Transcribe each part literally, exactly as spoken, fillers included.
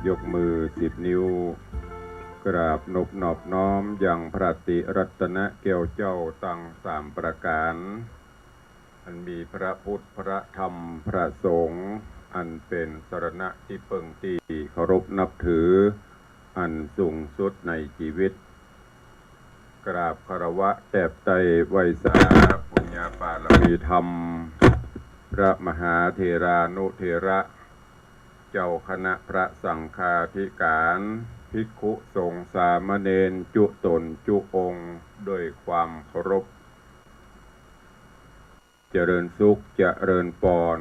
ยกมือสิบนิ้ว กราบนบนอบน้อมยังพระติรัตนแก้วเจ้าตังสามประก๋าน อันมีพระพุทธ พระธรรม พระสงฆ์ อันเป๋นสรณะตี้เปิ้งตี้เคารพนับถือ อันสูงสุดในจีวิต กราบคารวะแตบไต้ไหว้สา ปุญญาบารมีธรรม พระมหาเถรานุเถระ เจ้าคณะพระสังฆาธิก๋าน ภิกขุสงฆ์สามเณรจุ๊ต๋นจุ๊องค์ ด้วยความเคารพ เจริญสุข เจริญปอน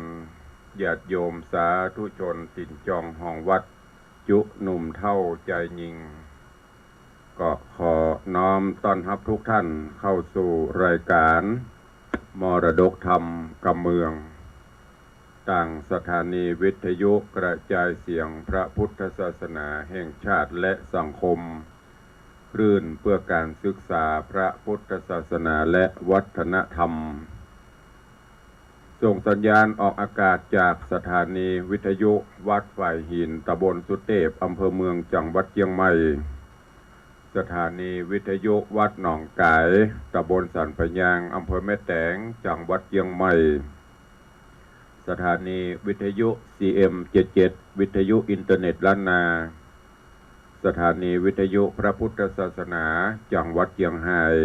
ญาติโยมสาธุชนตี๋นจองห้องวัด จุ๊หนุ่มเฒ่าจายญิง ก็ขอน้อมต้อนฮับทุกท่านเข้าสู่รายก๋านมรดกธรรมกำเมือง ตางสถานีวิทยุกระจายเสียงพระพุทธศาสนาแห่งชาติและสังคม คลื่นเพื่อการศึกษาพระพุทธศาสนาและวัฒนธรรม ส่งสัญญาณออกอากาศจากสถานีวิทยุวัดฝายหิน ตำบลสุเตพ อำเภอเมือง จังหวัดเจียงใหม่ สถานีวิทยุวัดหนองก๋าย ตำบลสันป่ายยาง อำเภอแม่แตง จังหวัดเจียงใหม่ สถานีวิทยุ ซีเอ็ม เจ็ดเจ็ด วิทยุอินเทอร์เน็ตล้านนา สถานีวิทยุพระพุทธศาสนา จังหวัดเจียงฮาย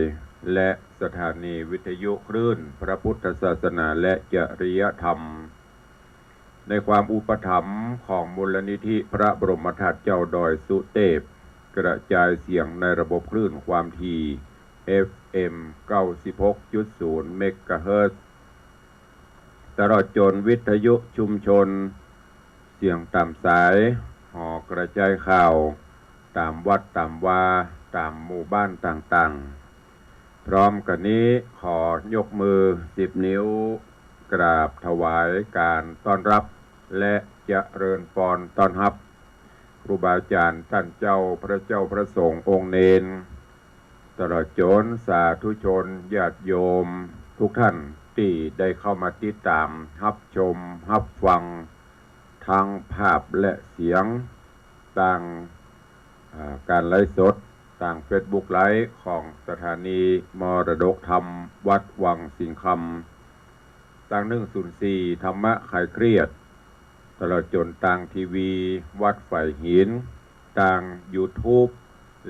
และสถานีวิทยุคลื่นพระพุทธศาสนาและจริยธรรม ในความอุปถัมภ์ของมูลนิธิพระบรมธาตุเจ้าดอยสุเตพ กระจายเสียงในระบบคลื่นความถี่ เอฟเอ็ม เก้าสิบหกจุดศูนย์ เมกะเฮิรตซ์ ตลอดจ๋นวิทยุชุมชน เสียงต๋ามสาย หอกระจายข่าว ต๋ามวัดต๋ามวา ต๋ามหมู่บ้านต่างๆ พร้อมกั๋นนี้ขอยกมือสิบนิ้ว กราบถวายการต้อนรับ และเจริญปอนต้อนฮับ ครูบาอาจ๋ารย์ต้านเจ้า พระเจ้าพระสงฆ์องค์เณร ตลอดจ๋นสาธุชนญาติโยมทุกท่านตี้ได้เข้ามาติดต๋ามฮับชมฮับฟัง ตึงภาพและเสียง ตาง อ่า ก๋านไลฟ์สด ตางเฟซบุ๊กไลฟ์ของสถานีมรดกธรรมวัดวังสิงห์คำ ตางหนึ่งศูนย์สี่ ธรรมะคลายเครียด ตลอดจ๋นตางทีวีวัดฝายหิน ตางยูทูบ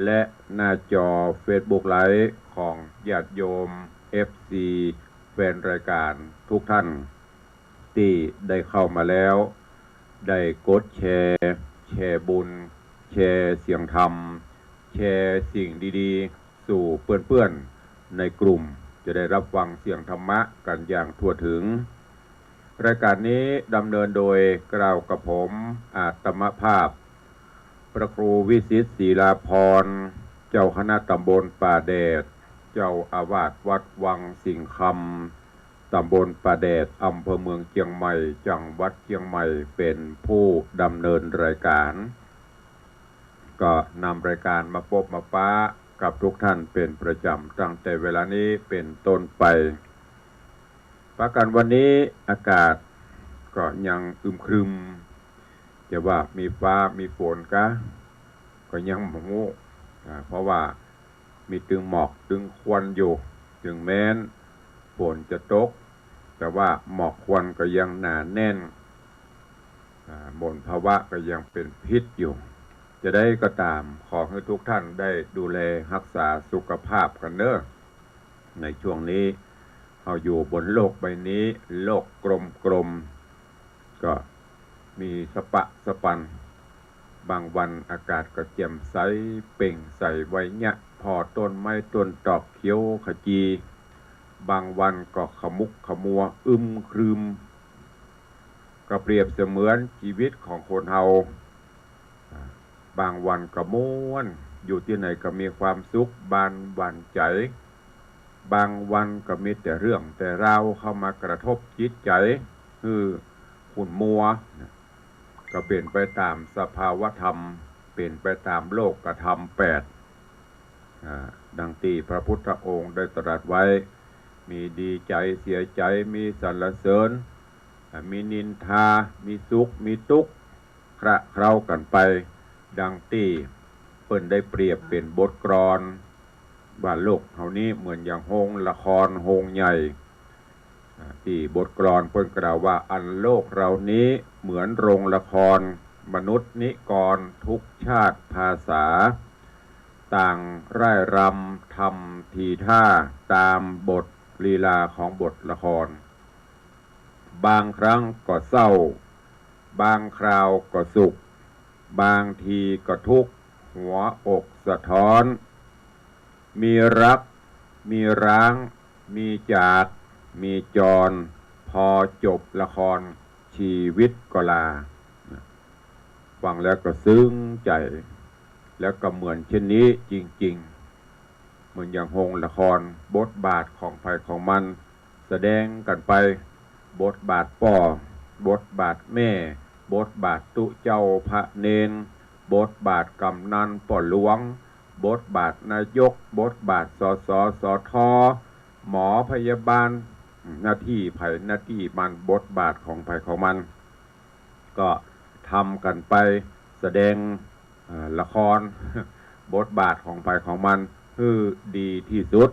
และหน้าจอเฟซบุ๊กไลฟ์ของญาติโยม เอฟซี แฟนรายก๋านทุกท่าน ตี้ได้เข้ามาแล้ว ได้กดแชร์ แชร์บุญ แชร์เสียงธรรม แชร์สิ่งดีๆ สู่เปื้อนๆ ในกลุ่ม จะได้ฮับฟังเสียงธรรมะกั๋นอย่างทั่วถึง รายก๋านนี้ดำเนินโดยเกล้ากระผมอาตมาภาพ พระครูวิสิทธิ์ ศิลาภรณ์ เจ้าคณะตำบลป่าแดด เจ้าอาวาสวัดวังสิงห์คำ ตำบลป่าแดด อำเภอเมืองเจียงใหม่ จังหวัดเจียงใหม่ เป๋นผู้ดำเนินรายก๋าน ก็นำรายก๋านมาปบมาปะกับทุกท่านเป๋นประจ๋ำ ตั้งแต่เวลานี้เป๋นต้นไป ปะกั๋นวันนี้อากาศก็ยังอึมครึม จะว่ามีฟ้ามีฝนกา ก็ยังบ่ฮู้ อ่า เพราะว่า มีตึงหมอกตึงควันอยู่ เถิงแม้นฝนจะตก แต่ว่าหมอกควันก็ยังหนาแน่น อ่า มลภาวะก็ยังเป๋นพิษอยู่ จะใดก็ต๋าม ขอหื้อทุกท่านได้ดูแลฮักษาสุขภาพกั๋นเน้อ ในช่วงนี้ เฮาอยู่บนโลกใบนี้ โลกกลมๆ ก็มีสะปะสะปัน บางวันอากาศก็แจ่มใสเปล่งใสไวเยียะ ผ่อต้นไม้ต้นตอกเขียวขจี บางวันก็ขมุกขมัวอึมครึม ก็เปรียบเสมือนจีวิตของคนเฮา บางวันก็ม่วน อยู่ตี้ไหนก็มีความสุขบานหวั่นใจ๋ บางวันก็มีแต่เรื่องแต่ราวเข้ามากระทบจิตใจ๋ หื้อขุ่นมัว ก็เป๋นไปต๋ามสภาวธรรม เป๋นไปต๋ามโลกธรรมแปด อ่า ดังตี้พระพุทธองค์ได้ตรัสไว้ มีดีใจ๋เสียใจ๋ มีสรรเสริญ อ่า มีนินทา มีสุข มีตุ๊กข์ คละเคล้ากั๋นไป ดังตี้เปิ้นได้เปรียบเป๋นบทกลอน ว่าโลกเฮานี้เหมือนอย่างโฮงละครโฮงใหญ่ อ่า ตี้บทกลอนเปิ้นกล่าวว่า อันโลกเรานี้เหมือนโรงละคร มนุษย์นิกรทุกชาติภาษา ต่างร่ายรำทำทีท่าตามบทลีลาของบทละคร บางครั้งก็เศร้า บางคราวก็สุข บางทีก็ทุกข์ หัวอกสะท้อน มีรัก มีร้าง มีจาก มีจร พอจบละคร ชีวิตก็ลา ฟังแล้วก็ซึ้งใจ๋ แล้วก็เหมือนเช่นนี้จริงๆ เหมือนอย่างโฮงละคร บทบาทของใผของมัน แสดงกั๋นไป บทบาทป้อ บทบาทแม่ บทบาทตุ๊เจ้าพระเณร บทบาทกำนันป้อหลวง บทบาทนายก บทบาท สส สท หมอพยาบาล หน้าตี้ใผหน้าตี้มัน บทบาทของใผของมัน ก็ทำกั๋นไป แสดง อ่า ละคร บทบาทของใผของมัน หื้อดีตี้สุด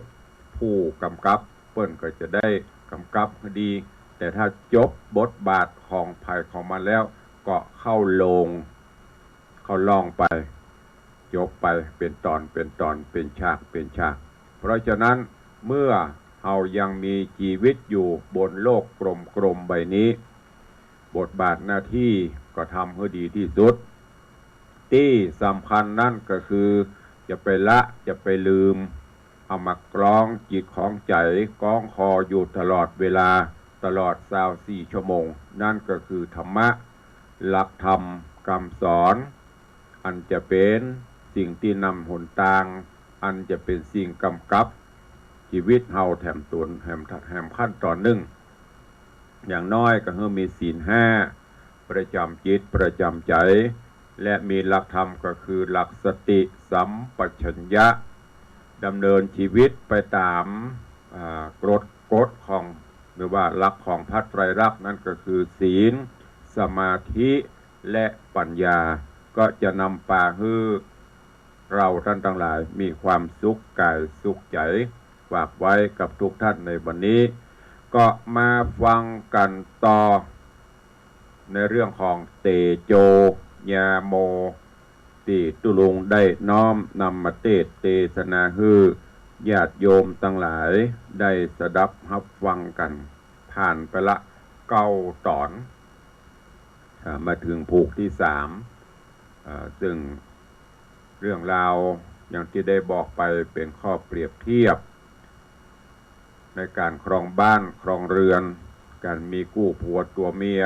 ผู้กำกับเปิ้นก็จะได้กำกับหื้อดี แต่ถ้าจบบทบาทของใผของมันแล้ว ก็เข้าโรง เข้าฮ่องไป จบไปเป๋นต๋อนเป๋นต๋อน เป๋นฉากเป๋นฉาก เพราะฉะนั้นเมื่อเฮายังมีจีวิตอยู่บนโลกกลมๆ ใบนี้ บทบาทหน้าตี้ก็ทำหื้อดีตี้สุด ตี้สำคัญนั้นก็คือ จะไปละ จะไปลืม เอามาคล้องจิตคล้องใจ๋ คล้องคออยู่ตลอดเวลา ตลอดซาวสี่ชั่วโมง นั่นก็คือธรรมะ หลักธรรม กำสอน อันจะเป๋นสิ่งตี้นำหนตาง อันจะเป๋นสิ่งกำกับจีวิตเฮาแถมต๋น แถม แถมขั้นต๋อนนึ่ง อย่างน้อยก็หื้อมีศีลห้า ประจ๋ำจิตประจ๋ำใจ๋ และมีหลักธรรมก็คือหลักสติสัมปชัญญะ ดำเนินจีวิตไปต๋าม อ่า กฎ กฎของ หรือว่าหลักของพระไตรลักษณ์ นั่นก็คือศีล สมาธิ และปัญญา ก็จะนำปาหื้อ เราท่านตังหลายมีความสุขก๋ายสุขใจ๋ ฝากไว้กับทุกท่านในวันนี้ ก็มาฟังกั๋นต่อ ในเรื่องของเตโจ ญาโม ตี้ตุ๊ลุงได้น้อมนำมาเตสน์เตสนาหื้อญาติโยมตังหลายได้สดับฮับฟังกั๋น ผ่านไปละเก้าต๋อน อ่า มาเถิงผูกตี้สาม อ่า ซึ่งเรื่องราวอย่างตี้ได้บอกไปเป๋นข้อเปรียบเทียบ ในก๋านครองบ้านครองเรือน ก๋านมีกู้ผัวตั๋วเมีย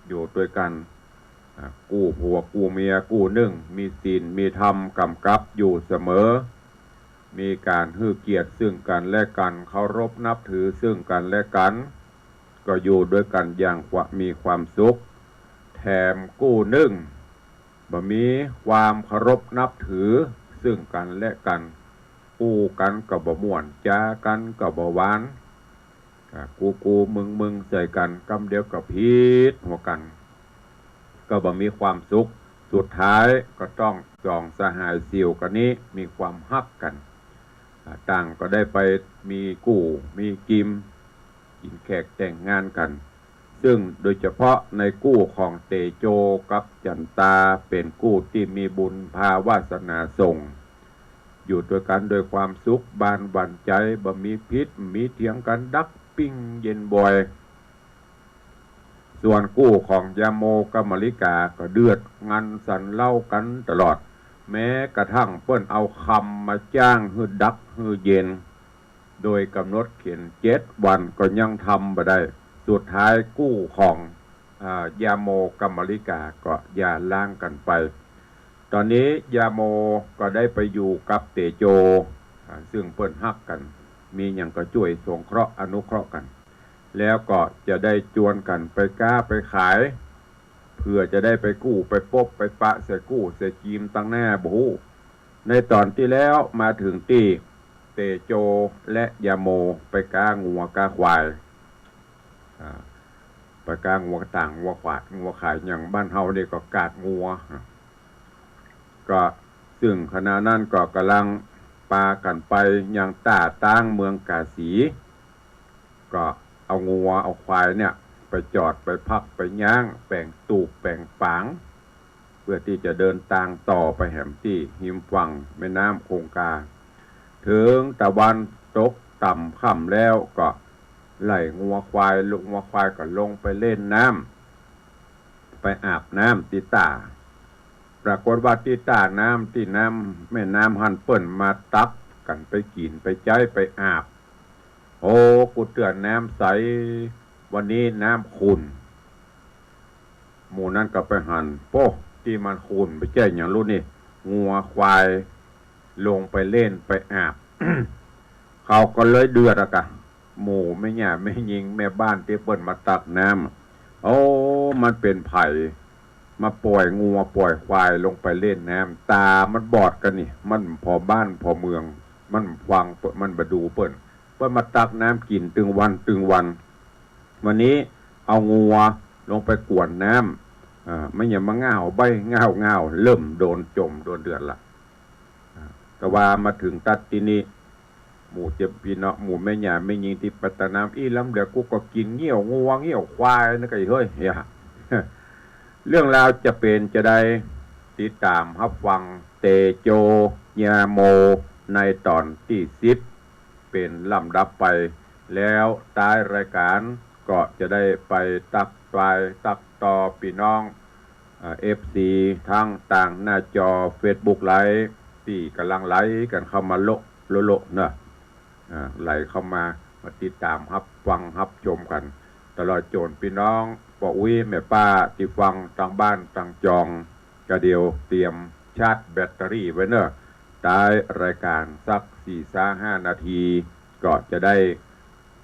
อยู่ตวยกั๋น อ่า กู้ผัวกู้เมียกู้นึ่ง มีศีลมีธรรมก๋ำกับอยู่เสมอ มีก๋านหื้อเกียรติซึ่งกั๋นและกั๋น เคารพนับถือซึ่งกั๋นและกั๋น ก็อยู่ตวยกั๋นอย่างว่ามีความสุข แถมกู้นึ่ง บ่มีความเคารพนับถือซึ่งกั๋นและกั๋น อู้กั๋นก็บ่ม่วน จ๋ากั๋นก็บ่หวาน อ่า กู้ๆ มึงๆ ใส่กั๋น กำเดียวก็ผิดหัวกั๋น ก็บ่มีความสุข สุดท้ายก็ต้องสองสหายเสี่ยวกั๋นนี้มีความฮักกั๋น อ่า ต่างก็ได้ไปมีกู้มีกิม กิ๋นแขกแต่งงานกั๋น ซึ่งโดยเฉพาะในกู้ของเตโจกับจันตา เป๋นกู้ตี้มีบุญพาวาสนาส่ง อยู่ตวยกั๋นโดยความสุขบานหวั่นใจ๋ บ่มีผิด มีเถียงกั๋นดักปิ้งเย็นบ่อย ส่วนกู้ของยาโมกับมะลิกาก็เดือดงันสันเล้ากั๋นตลอด แม้กระทั่งเปิ้นเอาคำมาจ้างหื้อดักหื้อเย็น โดยกำหนดเขตเจ็ดวันก็ยังทำบ่ได้ สุดท้ายกู้ของ อ่า ยาโมกับมะลิกาก็หย่าร้างกั๋นไป ต๋อนนี้ยาโมก็ได้ไปอยู่กับเตโจ อ่า ซึ่งเปิ้นฮักกั๋น มีหยังก็จ้วยสงเคราะห์อนุเคราะห์กั๋น แล้วก็จะได้จวนกั๋นไปก๊าไปขาย เผื่อจะได้ไปกู้ไปปบไปปะใส่กู้ใส่จีมตังหน้าบ่ฮู้ ในต๋อนตี้แล้วมาเถิงตี้เตโจและยาโมไปก๊างัวก๊าควาย อ่า ไปก๊างัวตางงัวขวาดงัวขาย อย่างบ้านเฮานี่ก็กาดงัว ก็ซึ่งขณะนั้นก็ก่ำลังปากั๋นไปยังต้าต๊างเมืองกาสี ก็เอางัวเอาควายเนี่ยไปจอดไปพักไปย้างแป๋งตูบแป๋งป๋าง เปื้อตี้จะเดินตางต่อไปแหมตี้ฮิมฝั่งแม่น้ำคงคา เถิงตะวันตกต่ำค่ำแล้วก็ไล่งัวควาย งัวควายก็ลงไปเล่นน้ำ ไปอาบน้ำตี้ต้า ปรากฏว่าตี้ต้าน้ำตี้น้ำแม่น้ำหั้นเปิ้นมาตักกั๋นไปกิ๋นไปใจ๊ไปอาบ โอ้ กูเตื้อน้ำใส วันนี้น้ำขุ่น หมู่นั้นก็ไปหัน โป้ ตี้มันขุ่นไปใจ้หยังลูกนี่ งัวควายลงไปเล่นไปอาบ เขาก็เลยเดือดอะกะ หมู่แม่หญ้าแม่ญิงแม่บ้านตี้เปิ้นมาตักน้ำ โอ้ มันเป๋นใผมาป่อยงัวป่อยควายลงไปเล่นน้ำ ต๋ามันบอดกานี่ มันผ่อบ้านผ่อเมือง มันฟังเปิ้น มันบ่ดูเปิ้น เปิ้นมาตักน้ำกิ๋นตึงวันตึงวัน วันนี้เอางัวลงไปกวนน้ำ อ่า มันยังมาง่าวใบ้ง่าวง่าว เริ่มโดนจ่มโดนเดือดละ อ่า แต่ว่ามาเถิงตั๊ดตี้นี่ หมู่เจ้าปี้น้อง หมู่แม่หญ้าแม่ญิงตี้ไปตักน้ำ อี้ลำเดียวกูก็กิ๋นเงี้ยวงัวเงี้ยวควายนะกะเฮ้ย เรื่องราวจะเป๋นจาใด ติดต๋ามฮับฟังเตโจยาโมในต๋อนตี้สิบ เป๋นลำดับไป แล้วต๊ายรายก๋านก็จะได้ไปตั๊กตายตั๊กต่อปี้น้อง เอ่อ เอฟซี ตังตางหน้าจอเฟซบุ๊กไลฟ์ตี้ก่ำลังไหลกั๋นเข้ามาโละโละโละเนาะ อ่า ไหลเข้ามา มาติดต๋ามฮับฟังฮับชมกั๋น ตลอดจ๋นปี้น้องป้ออุ๊ยแม่ป้าตี้ฟังตางบ้านตางจอง กะเดียวเตรียมชาร์จแบตเตอรี่ไว้เนาะ ต๊ายรายก๋านสักสี่ซาห้านาที ก็จะได้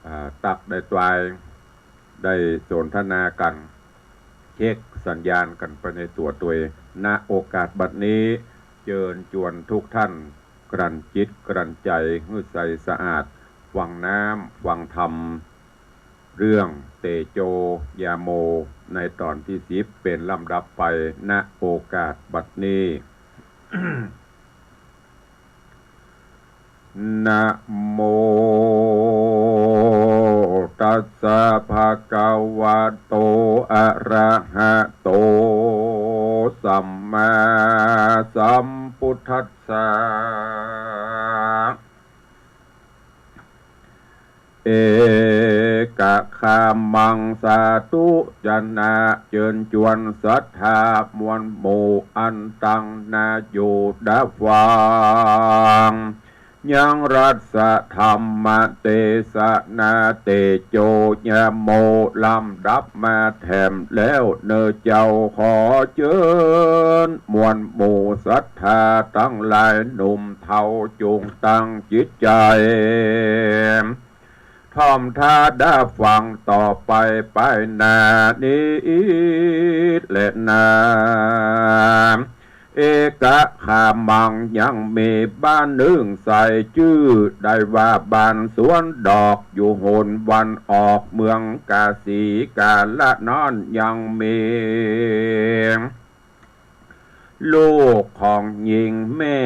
อ่า ตั๊กได้ตาย ได้สนทนากั๋น เช็คสัญญาณกั๋นไปในตั๋วตวย ณ โอกาสบัดนี้ เจิญจวนทุกท่าน กลั่นจิตกลั่นใจ๋หื้อใสสะอาด ฟังน้ำฟังธรรม เรื่องเตโจยาโม ในต๋อนตี้สิบ เป๋นลำดับไป ณ โอกาสบัดนี้ นะโมตัสสะ ภะคะวะโต อะระหะโต สัมมาสัมพุทธัสสะ เอกะคามัง สาธุจะนะ เจิญจวนศรัทธามวลหมู่อันตังหน้าอยู่ดาฟัง ยังรัสธรรมเตสนาเตโจยาโม ลำดับมาแถมแล้วเน่อเจ้า ขอเจิญมวลหมู่ศรัทธาตังหลายหนุ่มเฒ่า จุ่งตั้งจิตใจ๋ ถ่อมถ้าดาฟังต่อไปไปหน้านี้อีกแลนา เอกะคามัง ยังมีบ้านนึ่งใส่จื้อได้ว่าบ้านสวนดอก อยู่หนวันออกเมืองกาสีกาละนั้น ยังมี ลูกของญิงแม่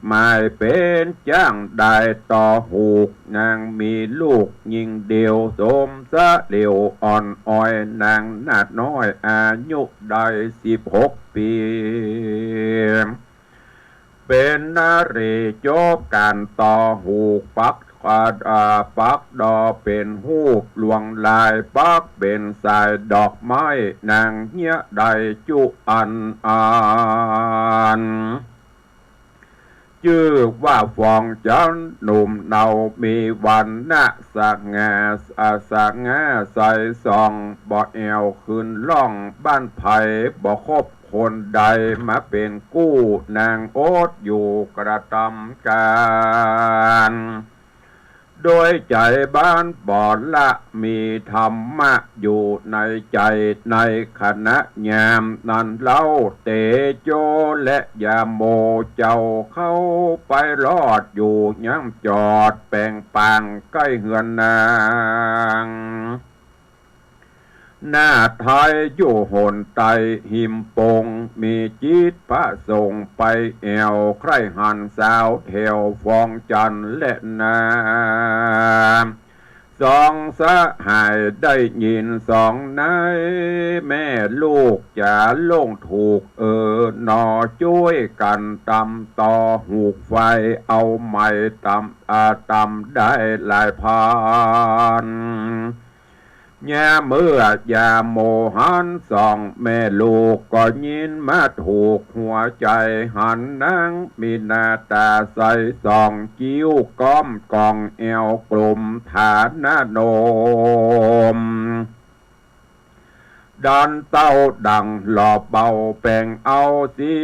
หมายเป๋นจ้างได้ต่อหูก นางมีลูกญิงเดียว สมสะเหลียวอ่อนอ้อย นางนาดน้อยอายุได้สิบหกปี๋ เป๋นนารีจบก๋านต่อหูก ปัก อ่า ปักดอเป๋นฮูปลวงลาย ปักเป๋นสายดอกไม้ นางเยียะได้จุอันอัน จื้อว่าฟองจันทร์ หนุ่มเนามีวรรณะสง่า อ่า สง่าใสส่อง บ่แอ่วขึ้นล่องบ้านใผ บ่คบคนใดมาเป๋นกู้ นางอดอยู่กระตำกาล โดยใจ๋บ้านบ่ละ มีธรรมะอยู่ในใจ๋ในขณะยามนั้นเล่า เตโจและยาโมเจ้าเข้าไปรอดอยู่ ย่ำจอดแป๋งปางใก้เฮือนนาง นาฏไทยอยู่หนใต้ฮิมปง มีจิตประสงค์ไปแอ่ว ใคร่หันสาวแถวฟองจันทร์แลนา สองสหายได้ยินสองนาย แม่ลูกจ๋าลงถูกเออหนอ จ้วยกั๋นตำต่อหูกไฟ เอาไหมตำ อา ตำได้หลายพัน ยามเมื่อยาโมหันสองแม่ลูก ก็ยินมาถูกหัวใจ๋ หันนางมีหน้าต๋าใส สองคิ้วก้อมกองแอ่วกลม ฐานะนม ดันเต้าดังหล่อเบา แป๋งเอาสิ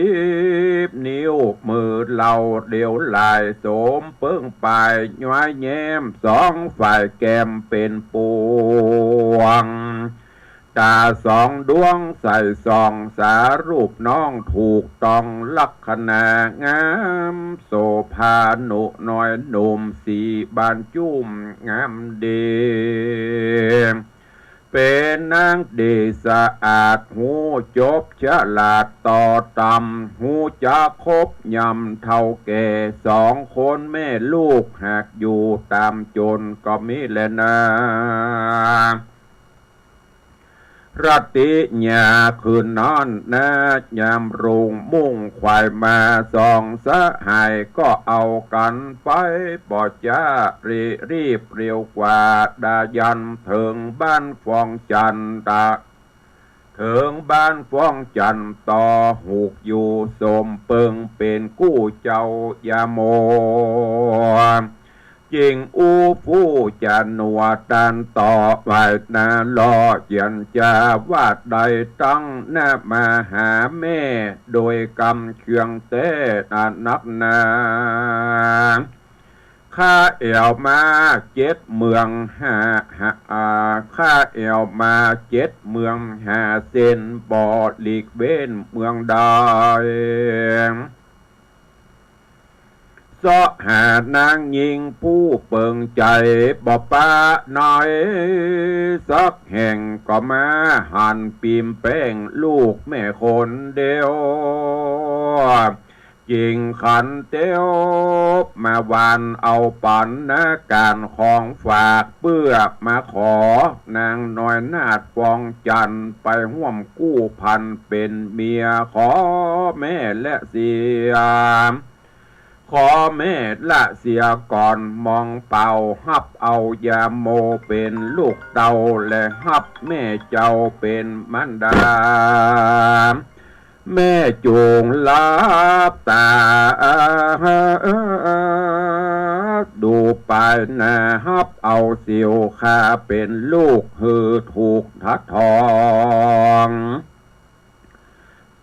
บนิ้ว มือเหล่าเดียวหลาย สมเปิ้งปายย้อยแย้ม สองฝ่ายแก้มเป๋นปวง ต๋าสองดวงใสส่อง สารูปน้องถูกต้อง ลักขณะงามโสภา หนุ่มน้อยหนุ่มสีบานจุ้มงามดี เป๋นนางดีสะอาด ฮู้จบฉลาดต่อตำ ฮู้จักคบยำเฒ่าแก่ สองคนแม่ลูกหากอยู่ต๋ามจนก็มีแลนา ราตรียามคืนนั้นนา ยามรุ่งมุ่งขวายมา สองสหายก็เอากั๋นไป บ่จ๊ารีรีบเร็วกว่า ดายันเถิงบ้านฟองจันทร์ตะ เถิงบ้านฟองจันทร์ต่อหูกอยู่ สมเปิ้งเป๋นกู้เจ้ายาโม จิ่งอู้ฟู่จ๋าหนัวตันต่อ ไหว้หน้าหล่อเจียรจา ว่าได้ตั้งหน้ามาหาแม่ โดยกำเคืองแต๊นักหนา ข้าแอ่วมาเจ็ดเมืองห้า ห้า อ่า ข้าแอ่วมาเจ็ดเมืองห้าเส้น บ่หลีกเว้นเมืองใด เซาะหานางญิงผู้เปิ้งใจ๋ บ่ปะไหนสักแห่ง ก็มาหันปิมแป้งลูกแม่คนเดียว จิ่งขันเตียวมาหว่านเอาปั๋นนาก๋านของฝาก เปื้อมาขอนางน้อยนาฏฟองจันทร์ ไปฮ่วมกู้พันเป๋นเมีย ขอแม่ละเสีย ขอแม่ละเสียก่อนมองเป่า ฮับเอายาโมเป๋นลูกเต้า และฮับแม่เจ้าเป๋นมารดา แม่จงหลับต๋าดูปายหน้า ฮับเอาเสียวข้าเป๋นลูก หื้อถูกทัดทอง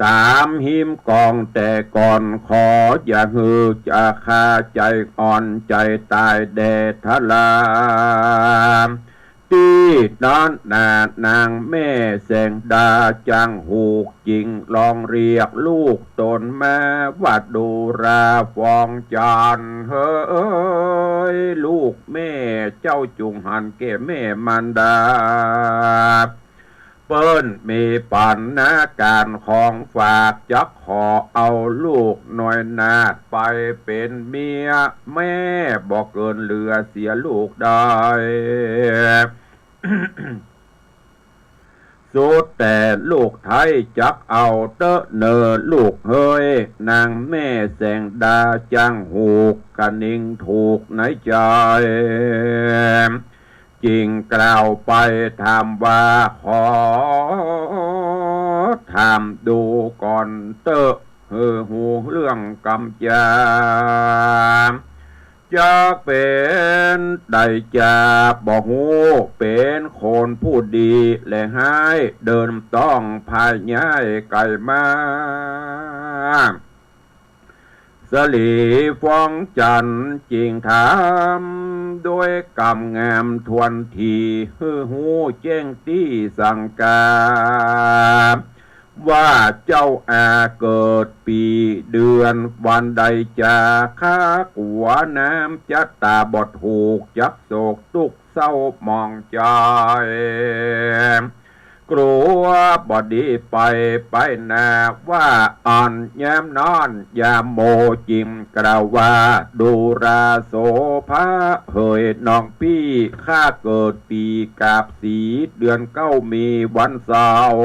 ต๋ามฮิมกองแต่ก่อน ขออย่าหื้อจะข้าใจ๋อ่อนใจ๋ต๋ายแด่ทรา ตี้นั้นนา นางแม่แสงดาจั้งฮูก จิ่งลองเรียกลูกต๋นมาว่า ดูราฟองจันทร์เฮย ลูกแม่เจ้าจุ่งหันแก่แม่มารดา เปิ้นมีปั๋นนาก๋านของฝาก จักขอเอาลูกน้อยนาฏไปเป๋นเมีย แม่บ่เกินเหลือเสียลูกใด สุดแต่ลูกไท้จักเอาเต๊อะเน่อลูกเฮย นางแม่แสงดาจั้งฮูก กระนิงถูกในใจ๋ จิ่งกล่าวไปถามว่า ขอถามดูก่อนเต๊อะ หื้อฮู้เรื่องกำจา จักเป๋นใดจาบ่ฮู้ เป๋นคนผู้ดีและฮ้าย เดินต้องพายย้ายไก๋มา สลีฟองจันทร์จิ่งถาม ด้วยกำงามถ้วนที หื้อฮู้แจ้งตี้สังกา ว่าเจ้าอาเกิดปี๋เดือนวันใดจา ข้ากั๋วน้ำจะต๋าบ่ถูก จักโศกตุ๊กข์เศร้าหมองใจ๋ กลัวบ่ดีไป ไปนา ว่าอั้น ยามนั้นยาโมจึงกล่าวว่า ดูราโสภาเหยน้องปี้ ข้าเกิดปี๋ก๋าบสี เดือนเก้า มีวันเสาร์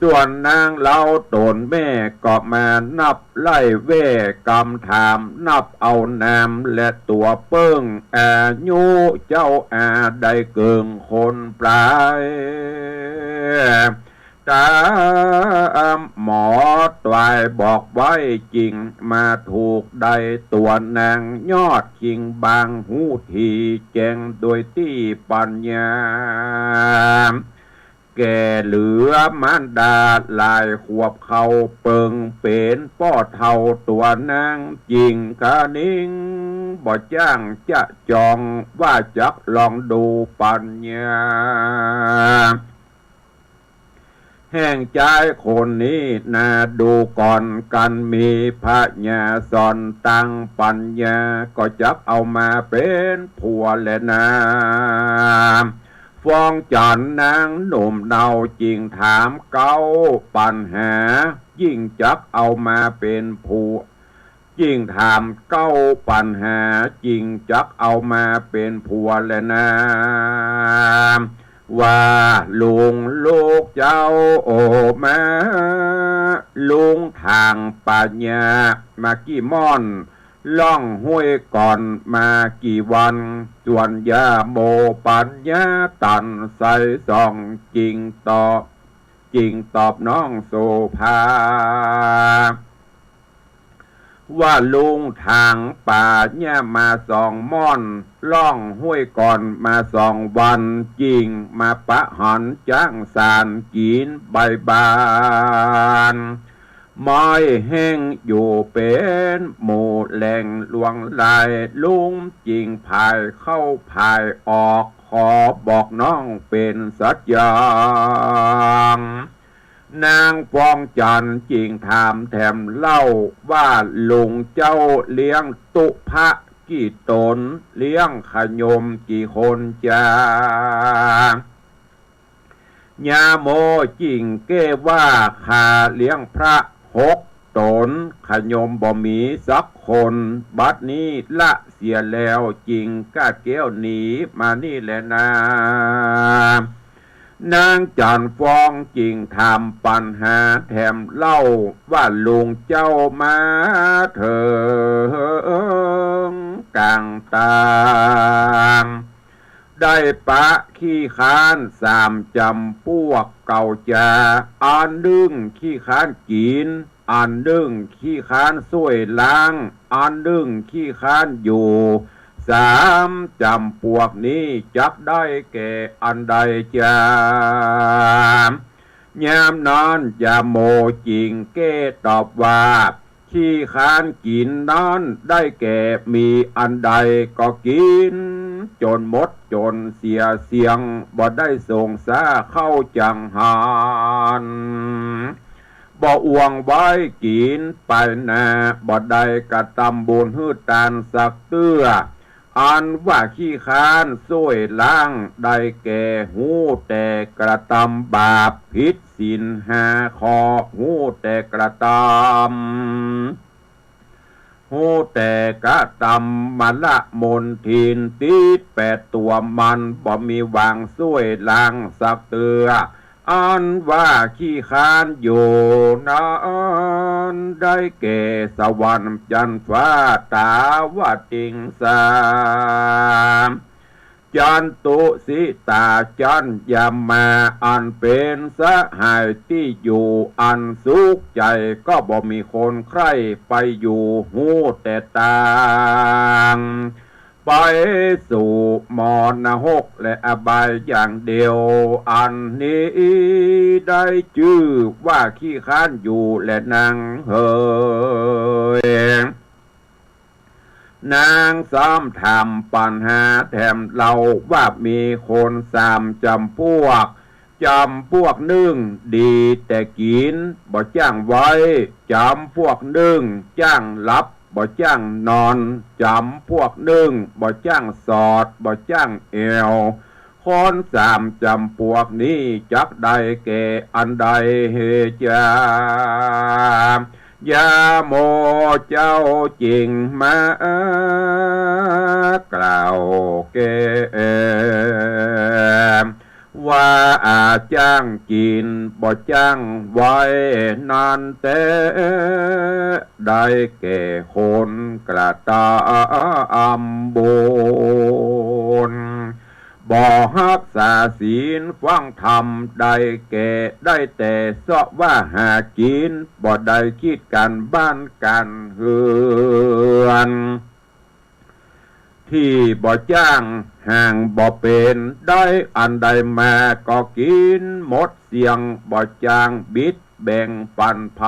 ส่วนนางเฮาต๋นแม่ก็มานับไล่แว่ กำถามนับเอานามและตั๋วเปิ้ง อายุเจ้าอาได้เกิ่งคนปลาย ต๋ามหมอต๋วายบอกไว้ จึงมาถูกได้ตั๋วนางยอด คิงบางฮู้ถี่แจ้งโดยตี้ปัญญา แก่เหลือมารดาหลายขวบ เข้าเปิงเป๋นป้อเฒ่า ตั๋วนางจึงคะนิง บ่จ้างจะจอง ว่าจักลองดูปัญญา แห่งจายคนนี้นาดูก่อน กันมีผญาสอนตังปัญญา ก็จักเอามาเป๋นผัวแลนา ฟองจันทร์นางหนุ่มเนาจึงถามเก๊าปัญหา ยิ่งจักเอามาเป๋นผัว ยิ่งถามเก๊าปัญหา จึงจักเอามาเป๋นผัวแลนา ว่าลุงลูกเจ้าโอมา ลุงถางปัญญามากี่ม่อน ล่องห้วยก่อนมากี่วัน ส่วนยาโมปัญญาตันใสส่อง จึงตอบ จึงตอบน้องโสภา ว่าลุงถางป่าเยียะมาสองม่อน ล่องห้วยก่อนมาสองวัน จึงมาปะหันจ๊างสานกิ๋นใบบาน ไม้แห้งอยู่เป๋นหมู่แหล่งหลวงหลาย ลุงจึงผายเข้าผายออก ขอบอกน้องเป๋นสัจจัง นางฟองจันทร์จึงถามแถมเล่า ว่าลุงเจ้าเลี้ยงตุ๊พะกี่ต๋น เลี้ยงขยมกี่คนจา ยาโมจึงแก้ว่า ข้าเลี้ยงพระหกต๋น ขยมบ่มีสักคน บัดนี้ละเสียแล้ว จึงกาดแก้วหนีมานี่แลนา นางจันทร์ฟองจึงถามปัญหาแถมเล่า ว่าลุงเจ้ามาเถิงก๋างตาง ได้ปะขี้ค้านสามจ๋ำปวกเก่าจา อันนึ่งขี้ค้านกิ๋น อันนึ่งขี้ค้านซ่วยล้าง อันนึ่งขี้ค้านอยู่ สามจ๋ำปวกนี้จักได้แก่อันใดจา ยามนั้นยาโมจึงแก้ตอบว่า ขี้ค้านกิ๋นนั้นได้แก่มีอันใดก็กิ๋นจ๋นหมดจ๋นเสียเสี้ยง บ่ได้ส่งสาเข้าจังหัน บ่อ่วงไว้กิ๋นไปนา บ่ได้กระตำบุญหื้อตานสักเตื้อ อันว่าขี้ค้านซ่วยล้างได้แก่ ฮู้แต่กระตำบาปผิดศีลห้าข้อ ฮู้แต่กระตำ ฮู้แต่กระตำมละมลทิน ติดแปดตั๋วมัน บ่มีหวังซ่วยล้างสักเตื้อ อันว่าขี้ค้านอยู่นั้นได้แก่ สวรรค์จันทร์ฟ้าตาวติงสา จันตุสิตาจันยามา อันเป๋นสหายตี้อยู่อันสุขใจ๋ ก็บ่มีคนใคร่ไปอยู่ ฮู้แต่ต่างไปสู่มรณรกและอบายอย่างเดียว อันนี้ได้จื้อว่าขี้ค้านอยู่แลนางเหย นางซ้ำถามปัญหาแถมเล่าว่ามีคนสามจ๋ำปวก จ๋ำปวกนึ่งดีแต่กิ๋น บ่จ้างไหว้ จ๋ำปวกนึ่งจ้างหลับ บ่จ้างนอน จ๋ำปวกนึ่งบ่จ้างสอด บ่จ้างแอ่ว คนสามจ๋ำปวกนี้จักได้แก่อันใดจา ยาโมเจ้าจึงมากล่าวแก่ ว่าอาจ้างกิ๋นบ่จ้างไหว้นั้นแต๊ ได้แก่คนกระตำบุญ บ่ฮักษาศีลฟังธรรม ได้แก่ ได้แต่เซาะว่าหากิ๋น บ่ได้คิดก๋านบ้านก๋านเฮือน ตี้บ่จ้างหางบ่เป๋น ได้อันใดมาก็กิ๋นหมดเสี้ยง บ่จ้างบิดแบ่งปันใผ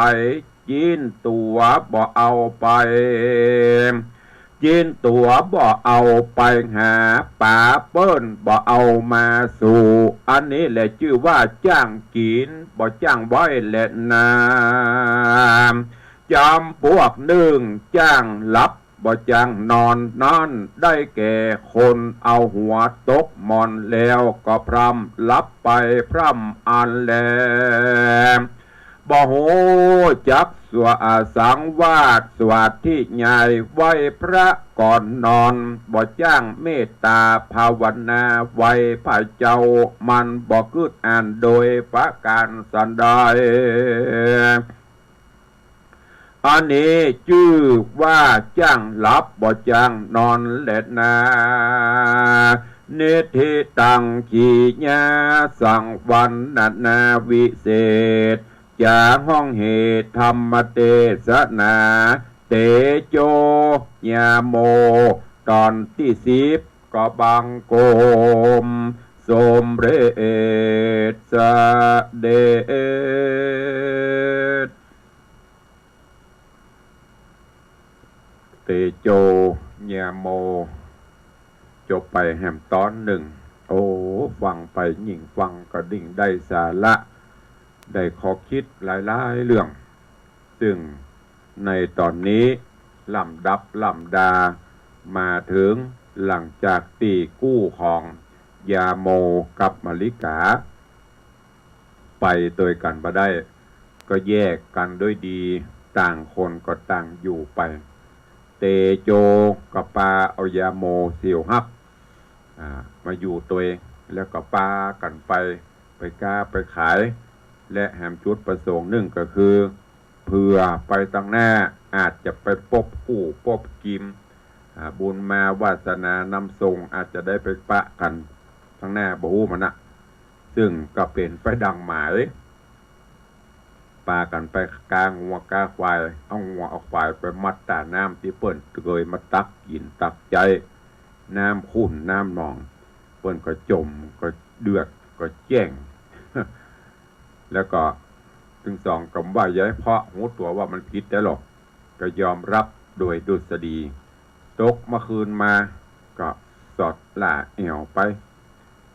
จิ๊นตั๋วบ่เอาไป จิ๊นตั๋วบ่เอาไปหา ป๋าเปิ้นบ่เอามาสู่ อันนี้แหละจื้อว่าจ้างกิ๋น บ่จ้างไหว้แลนา จ๋ำปวกนึ่ง จ้างหลับ บ่จ้างนอนนั้น ได้แก่คนเอาหัวตกหมอนแล้วก็พร่ำหลับไปพร่ำอันแล บ่ฮู้จักสวดสังวาสสวาธยายไหว้พระก่อนนอน บ่จ้างเมตตาภาวนาไหว้พระเจ้า มันบ่กึ๊ดอ่านโดยประก๋านสันใด อันนี้จื้อว่าจ้างหลับบ่จ้างนอนแลนา นิทธิตัง กิริยาสังวรรณนาวิเศษ จ๋าฮ้องเหตุธรรมเตสนา เตโจ ยาโม ต๋อนตี้สิบ ก็บังคมสมเร็จเสด็จ เตโจ ยาโม จบไปแหมต๋อนนึ่ง โอ้ ฟังไปยิ่งฟังก็ยิ่งได้สาระ ได้ข้อคิดหลายๆ เรื่อง ซึ่งในต๋อนนี้ลำดับลำดามาเถิงหลังจากตี้กู้ของยาโมกับมะลิกา ไปตวยกั๋นบ่ได้ ก็แยกกั๋นโดยดี ต่างคนก็ต่างอยู่ไป เตโจก็ปาเอายาโมเสี่ยวฮัก อ่า มาอยู่ตวย แล้วก็ปากั๋นไป ไปก๊าไปขาย และแหมจุดประสงค์นึ่งก็คือ เผื่อไปตังหน้าอาจจะไปปบกู้ปบกิ๋ม อ่า บุญมาวาสนานำส่ง อาจจะได้ไปปะกั๋นตังหน้า บ่ฮู้มันนะ ซึ่งก็เป๋นไปดังหมาย ปากั๋นไปก๊างัวก๊าควาย เอางัวเอาควายไปมัดต๋าน้ำตี้เปิ้นเกยมาตักกิ๋นตักใจ๊ น้ำขุ่นน้ำหนอง เปิ้นก็จ๋มก็เดือดก็แจ้ง แล้วก็ตึงสองก็บ่ใหญ่ เพราะฮู้ตั๋วว่ามันผิดแต๊หรอก ก็ยอมฮับโดยดุษฎี ตกเมื่อคืนมาก็สอดหล้าแอ่วไป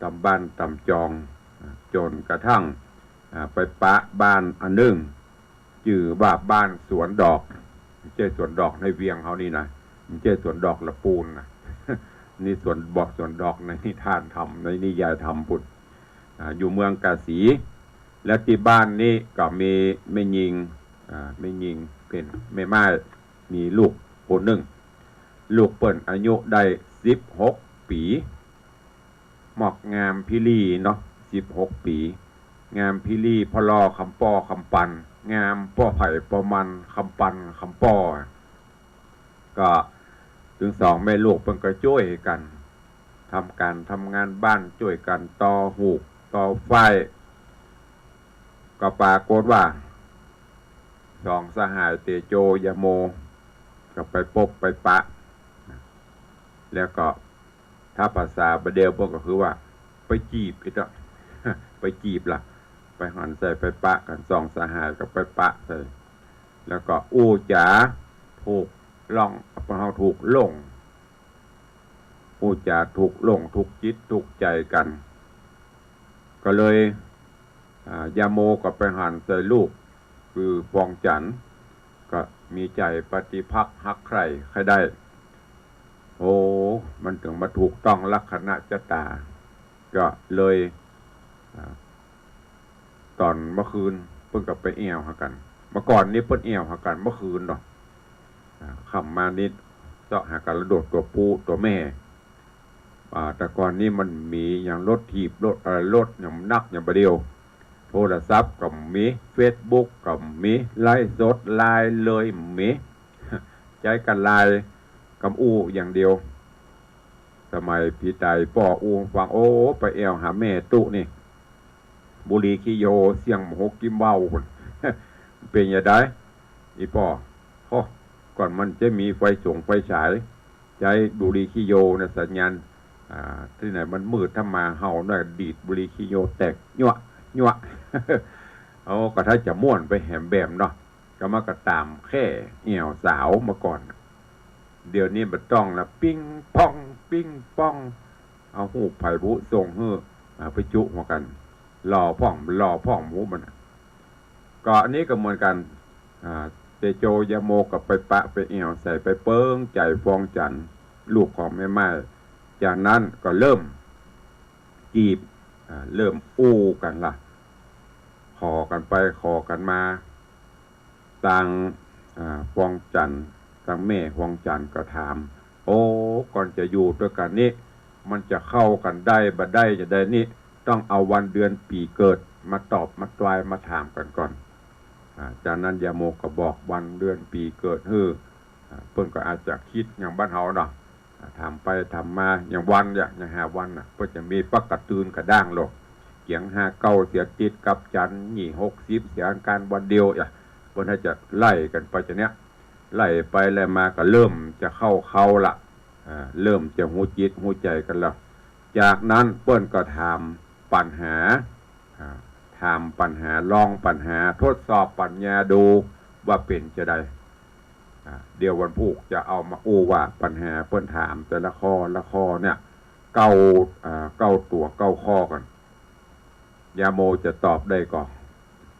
ต๋ามบ้านต๋ามจอง จ๋นกระทั่ง อ่า ไปปะบ้านอันนึ่ง จื้อว่าบ้านสวนดอก บ่ใจ้สวนดอกในเวียงเฮานี่นะ บ่ใจ้สวนดอกละปูนนะ นี่สวน บ่ สวนดอกในนิทานธรรม ในนิยายธรรมปู้น อ่า อยู่เมืองกาสี และตี้บ้านนี้ก็มีแม่ญิง อ่า แม่ญิงเป๋นแม่หม้าย มีลูกคนนึ่ง ลูกเปิ้นอายุได้สิบหกปี๋ หมอกงามพิลีเนาะ สิบหกปี๋ งามพิลี ผ่อหล่อคำป้อคำปัน งามป้อใผป้อมัน คำปันคำป้อ ก็ตึงสองแม่ลูกเปิ้นก็จ้วยกั๋น ทำก๋านทำงานบ้าน จ้วยกั๋นตอฮูกตอฝ้าย ก็ปรากฏว่า สองสหายเตโจยาโม ก็ไปปบไปปะ แล้วก็ถ้าภาษาบ่าเดี่ยวเปิ้นก็คือว่า ไปจีบอิตะ ไปจีบละ ไปหันใส่ไปปะกั๋น สองสหายก็ไปปะใส่ แล้วก็อู้จ๋าถูกล่อง เฮาถูกหลง อู้จ๋าถูกหลง ถูกจิตถูกใจ๋กั๋น ก็เลย อ่า ยาโมก็ไปหันใส่ลูก คือฟองจั๋นทร์ ก็มีใจ๋ปฏิภักษ์ฮักใคร่ใค่ได้ โอ้ มันเถิงมาถูกต้องลักขณะจะต๋า ก็เลย อ่า ต๋อนเมื่อคืนเปิ้นก็ไปแอ่วหากั๋น เมื่อก่อนนี้เปิ้นแอ่วหากั๋นเมื่อคืนเนาะ อ่า ค่ำมานิด เซาะหากั๋นละโดดตั๋วผู้ตั๋วแม่ อ่า แต่ก่อนนี้มันมีอย่างรถถีบ รถอะไร รถอย่างหนักอย่างบ่าเดี่ยว โทรศัพท์ก็มี เฟซบุ๊กก็มี ไลฟ์สด ไลน์เลยมี ใจ๊กั๋นไลน์กำอู้อย่างเดียว สมัยปี้ต๋ายป้ออู้ฟัง โอ้ ไปแอ่วหาแม่ตุ๊นี่ บุหรี่ขี้โย เสี้ยงหกกิมเบ้า เป๋นจะใด อี่ป้อ โอ้ ก่อนมันจะมีไฟสงไฟฉาย ใจ๊บุหรี่ขี้โยนะ สัญญาณ อ่า ตี้ไหนมันมืด ถ้าหมาเห่าหน่อย ดีดบุหรี่ขี้โยแตก ยั่ว ยั่ว เอา ก็ถ้าจะม่วนไปแหมแบบเนาะ ก็มาก็ต๋ามแค่แอ่วสาวเมื่อก่อน เดี๋ยวนี้บ่ต้องละ ปิ๊งป้อง ปิ๊งป้อง เอาฮูปใผบุส่งหื้อ อ่า ไปจุ๊หัวกั๋น หล่อพ่อง บ่หล่อพ่อง บ่ฮู้มันน่ะ ก็อันนี้ก็เหมือนกั๋น อ่า เตโจยาโมก็ไปปะไปแอ่วใส่ ไปเปิงใจ๋ฟองจั๋นทร์ ลูกของแม่ไม้ จากนั้นก็เริ่มจีบ อ่า เริ่มอู้กั๋นละ ขอกั๋นไปขอกั๋นมา ตาง อ่า ฟองจั๋นทร์ ตางแม่ฟองจั๋นทร์ก็ถาม โอ้ ก่อนจะอยู่ตวยกั๋นนี้ มันจะเข้ากั๋นได้บ่ได้จะใดนี่ ต้องเอาวันเดือนปี๋เกิดมาตอบมาตวยมาถามกั๋นก่อน อ่า จากนั้นยาโมก็บอกวันเดือนปี๋เกิดหื้อ อ่า เปิ้นก็อาจจะกึ๊ดอย่างบ้านเฮาเนาะ อ่า ถามไปถามมา อย่างวันเนี่ย อย่างห้าวันน่ะ เปิ้นจะมีปักกะตื่นกะด้างโลก เกียงห้าเก้าเสียติดกับจันทร์ ยี่หกสิบเสียอังคารวันเดียว อ่ะ เปิ้นให้จะไล่กั๋นไปจะเนี้ย ไล่ไปไล่มาก็เริ่มจะเข้าเข้าละ อ่า เริ่มจะฮู้จิตฮู้ใจ๋กั๋นแล้ว จากนั้นเปิ้นก็ถามปัญหา อ่า ถามปัญหา ลองปัญหา ทดสอบปั๋ญญาดูว่าเป๋นจะใด อ่า เดี๋ยววันพูกจะเอามาอู้ว่าปัญหาเปิ้นถามแต่ละข้อละข้อเนี่ย เก้า อ่า เก้าตั๋วเก้าข้อกั๋น ยาโมจะตอบได้ก่อ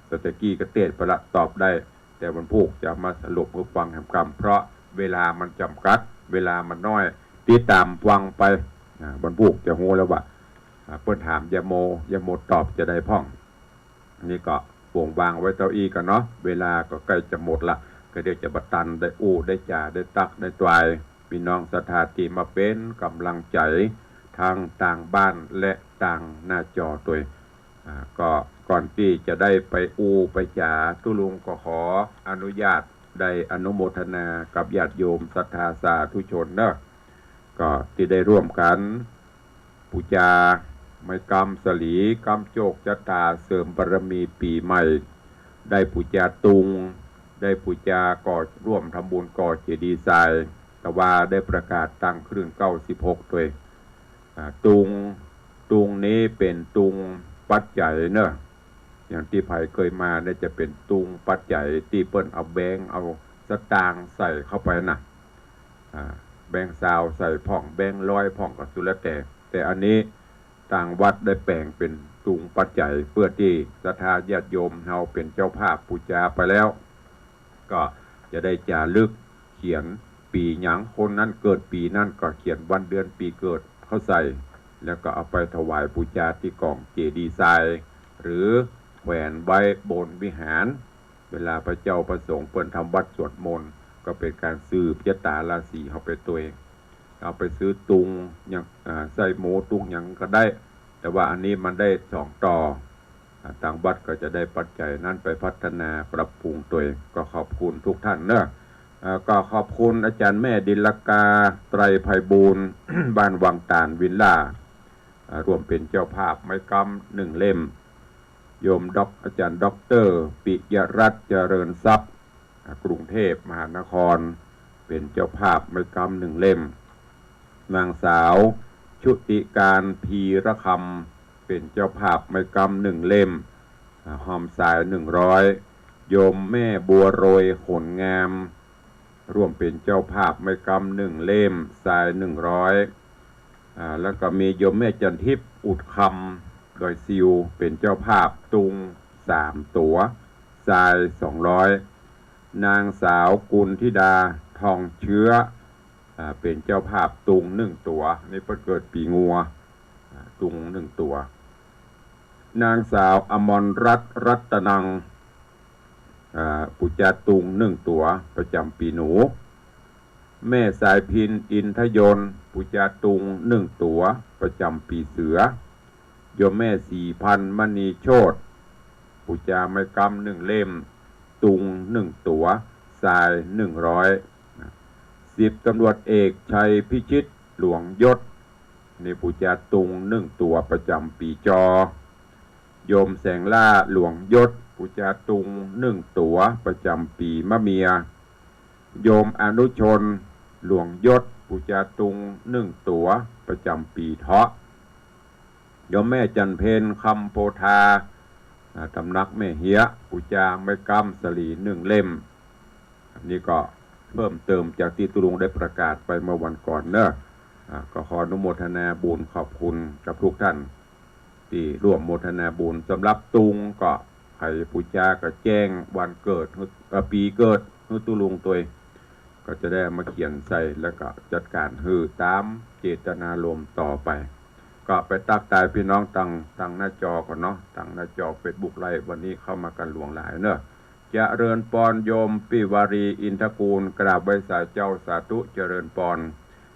แต่ตะกี้ก็เตศไปละ ตอบได้ แต่วันพูกจะมาสรุปหื้อฟังแหมกำ เพราะเวลามันจ๋ำกัด เวลามันน้อย ติดต๋ามฟังไป อ่า วันพูกจะฮู้แล้วว่า อ่า เปิ้นถามยาโม ยาโมตอบจะใดพ่อง นี่ก็ปวงวางไว้เต้าอี้ก่อนเนาะ เวลาก็ใก้จะหมดละ ก็เดี๋ยวจะบ่ตันได้อู้ได้จ๋าได้ตักได้ตวย ปี้น้องศรัทธาตี้มาเป๋นก๋ำลังใจ๋ ตังตางบ้านและตางหน้าจอตวย อ่า ก็ก่อนตี้จะได้ไปอู้ไปจ๋า ตุ๊ลุงก็ขออนุญาตได้อนุโมทนากับญาติโยมศรัทธาสาธุชนเนาะ ก็ตี้ได้ร่วมกั๋น ปู๋จาไม้กำสะหลี กำโจคจะต๋า เสริมบารมีปี๋ใหม่ ได้ปู๋จาตุง ได้ปู๋จาก่อ ร่วมทำบุญก่อเจดีย์ทราย แต่ว่าได้ประกาศตั้งคลื่นเก้าสิบหกตวย อ่า ตุง ตุงนี้เป๋นตุงปัจจัยเนาะ อย่างตี้ใผเกยมาเนี่ยจะเป๋นตุงปัจจัยตี้เปิ้นเอาแบงก์เอาสตางค์ใส่เข้าไปน่ะ อ่า แบงก์ซาวใส่พ่อง แบงก์ร้อยพ่องก็สุดแล้วแต่ แต่อันนี้ตางวัดได้แป๋งเป๋นตุงปัจจัย เปื้อตี้ศรัทธาญาติโยมเฮาเป๋นเจ้าภาพปู๋จาไปแล้ว ก็จะได้จ๋ารึกเขียนปี๋หยัง คนนั้นเกิดปี๋นั้นก็เขียนวันเดือนปี๋เกิดเข้าใส่ แล้วก็เอาไปถวายปู๋จาตี้ก๋องเจดีย์ทราย หรือแขวนไว้บนวิหาร เวลาพระเจ้าพระสงฆ์เปิ้นทำวัตรสวดมนต์ ก็เป๋นก๋านสืบจะต๋าราศีเฮาไปตวย เอาไปซื้อตุงอย่าง อ่า ไส้หมูตุงหยังก็ได้ แต่ว่าอันนี้มันได้สองต่อ อ่า ตางวัดก็จะได้ปัจจัยนั้นไปพัฒนาปรับปรุงตวย ก็ขอบคุณทุกท่านเนาะ อ่า ก็ขอบคุณอาจ๋ารย์แม่ดิลกา ไตรไพบูลย์ บ้านวังตาดวิลล่า อ่า ร่วมเป๋นเจ้าภาพไม้กำหนึ่งเล่ม โยมด็อก อาจ๋ารย์ด็อกเตอร์ ปิยรัตน์ เจริญทรัพย์ อ่า กรุงเทพมหานคร เป๋นเจ้าภาพไม้กำหนึ่งเล่ม นางสาวชุติการ พีระคำ เป๋นเจ้าภาพไม้กำหนึ่งเล่ม อ่า ฮอมทรายหนึ่งร้อย โยมแม่บัวโรย ขนงาม ร่วมเป๋นเจ้าภาพไม้กำหนึ่งเล่ม ทรายหนึ่งร้อย อ่า แล้วก็มีโยมแม่จันทิพย์ อุดคำ ดอยซิว เป๋นเจ้าภาพตุงสามตั๋ว ทรายสองร้อย นางสาวกุลธิดา ทองเชื้อ อ่า เป๋นเจ้าภาพตุงหนึ่งตั๋ว นี่เปิ้นเกิดปี๋งัว อ่า ตุงนึ่งตั๋ว นางสาวอมรรัตน์ รัตนัง อ่า ปู๋จาตุงนึ่งตั๋วประจ๋ำปี๋หนู แม่สายพิณ อินทยนต์ ปู๋จาตุงนึ่งตั๋วประจ๋ำปี๋เสือ โยมแม่ศรีพันธ์ มณีโชติ ปู๋จาไม้ก๊ำนึ่งเล่ม ตุงนึ่งตั๋ว ทรายนึ่งร้อย สิบตำรวจเอกชัยพิชิต หลวงยศ นี่ปู๋จาตุงนึ่งตั๋วประจ๋ำปี๋จอ โยมแสงล่า หลวงยศ ปู๋จาตุงนึ่งตั๋วประจ๋ำปี๋มะเมีย โยมอนุชน หลวงยศ ปู๋จาตุงนึ่งตั๋วประจ๋ำปี๋เถาะ โยมแม่จันเพ็ญ คำโพธา อ่า ตำหนักแม่เฮีย ปู๋จาไม้ก๊ำสลีนึ่งเล่ม อันนี้ก็เพิ่มเติมจากตี้ตุ๊ลุงได้ประกาศไปเมื่อวันก่อนเนอะ อ่า ก็ขออนุโมทนาบุญขอบคุณกับทุกท่าน ตี้ร่วมโมทนาบุญ สำหรับตุงก็ใผปู๋จาก็แจ้งวันเกิดหื้อ เอ่อ ปี๋เกิดหื้อตุ๊ลุงตวย ก็จะได้เอามาเขียนใส่ แล้วก็จัดก๋านหื้อต๋ามเจตนารมณ์ต่อไป ก็ไปตั๊กตายปี้น้องตาง ตางหน้าจอก่อนเนาะ ตางหน้าจอเฟซบุ๊กไลฟ์ วันนี้เข้ามากั๋นหลวงหลายเนอะ เจริญปอน โยมปี้วารี อินทกูล กราบไหว้สาเจ้า สาธุ เจริญปอน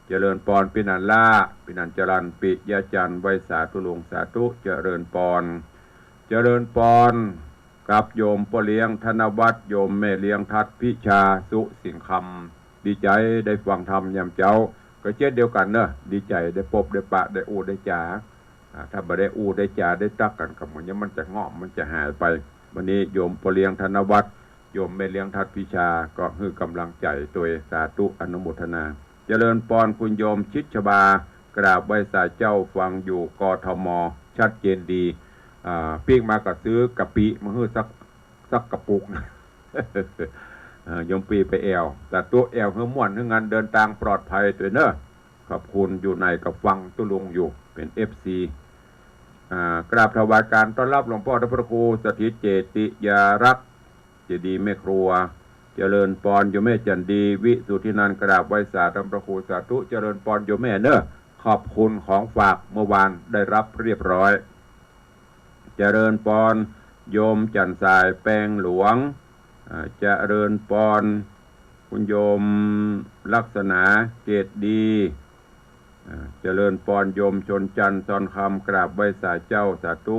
เจริญปอน ปี้หนานล้า ปี้หนานจรัญ ปิยะจันทร์ ไหว้สาตุ๊ลุง สาธุ เจริญปอน เจริญปอน กับโยมป้อเลี้ยงธนวัฒน์ โยมแม่เลี้ยงทัดพิชา สุสิงห์คำ ดีใจ๋ได้ฟังธรรมยามเจ๊า ก็เจ้นเดียวกั๋นเนอะ ดีใจ๋ได้ปบได้ปะ ได้อู้ได้จ๋า อ่า ถ้าบ่ได้อู้ได้จ๋าได้ตั๊กกั๋นก็เหมือนอย่างมันจะง่อม มันจะหายไป วันนี้โยมป้อเลี้ยงธนวัฒน์ โยมแม่เลี้ยงทัดพิชา ก็หื้อก๋ำลังใจ๋ตวย สาธุ อนุโมทนา เจริญปอน คุณโยมชิดชบา กราบไหว้สาเจ้า ฟังอยู่ กทม ชัดเจนดี อ่า ปิ๊กมาก็ซื้อกะปิมาหื้อสัก สักกระปุก เอ่อ โยมปี้ไปแอ่ว สาธุ แอ่วหื้อม่วน หื้องานเดินตางปลอดภัยตวยเนอะ ขอบคุณ อยู่ไหนก็ฟังตุ๊ลุงอยู่ เป๋น เอฟซี อ่า กราบถวายการต้อนรับหลวงป้อท่านพระครูสถิตเจติยารักษ์ เจดีย์แม่ครัว เจริญปอน โยมแม่จันดี วิสุทธินันท์ กราบไหว้สาท่านพระครู สาธุ เจริญปอน โยมแม่เนอะ ขอบคุณของฝากเมื่อวานได้รับเรียบร้อย เจริญปอน โยมจันทร์สาย แปงหลวง อ่า เจริญปอน คุณโยมลักษณา เกตดี อ่า เจริญปอน โยมชนจันทร์ ซอนคำ กราบไหว้สาเจ้า สาธุ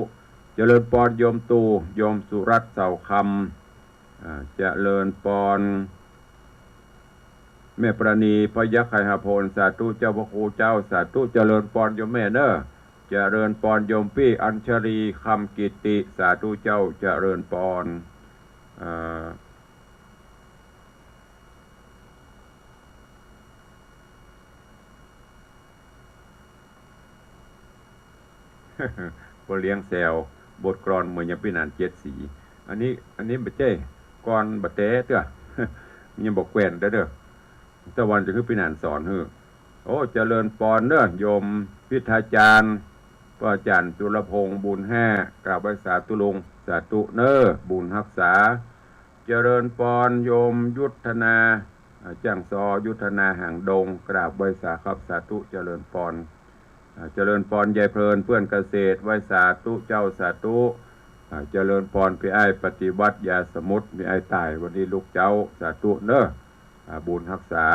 เจริญปอน โยมตู่ โยมสุรัตน์ เสาคำ อ่า เจริญปอน แม่ปราณี พยัคฆ์ไคหพล สาธุ เจ้าพระครูเจ้า สาธุ เจริญปอน โยมแม่เนอะ เจริญปอน โยมปี้อัญชลี คำกิตติ สาธุเจ้า เจริญปอน อ่า ป้อเลี้ยงแซว บทกลอนเหมือนอย่างปี้หนานเจ็ดสี อันนี้ อันนี้บ่ใจ้กลอนบ่าแต๊เตื้อ มันยังบ่แกว่นได้เด้อ ตะวันจะหื้อปี้หนานสอนหื้อ โอ้ เจริญปอนเนอะ โยมพิธาจารย์ พระอาจารย์จุลพงษ์ บุญห้า กราบไหว้สาตุ๊ลุง สาธุเนอะ บุญฮักษา เจริญปอน โยมยุทธนา อ่า จ้างซอ ยุทธนา หางดง กราบไหว้สาครับ สาธุ เจริญปอน อ่า เจริญปอน ยายเพลิน เพื่อนเกษตร ไหว้สาตุ๊เจ้า สาธุ อ่า เจริญปอน ปี้อ้ายปฏิวัติ ยาสมุทร ปี้อ้ายต่าย วันนี้ลูกเจ๊า สาธุเนอะ อ่า บุญฮักษา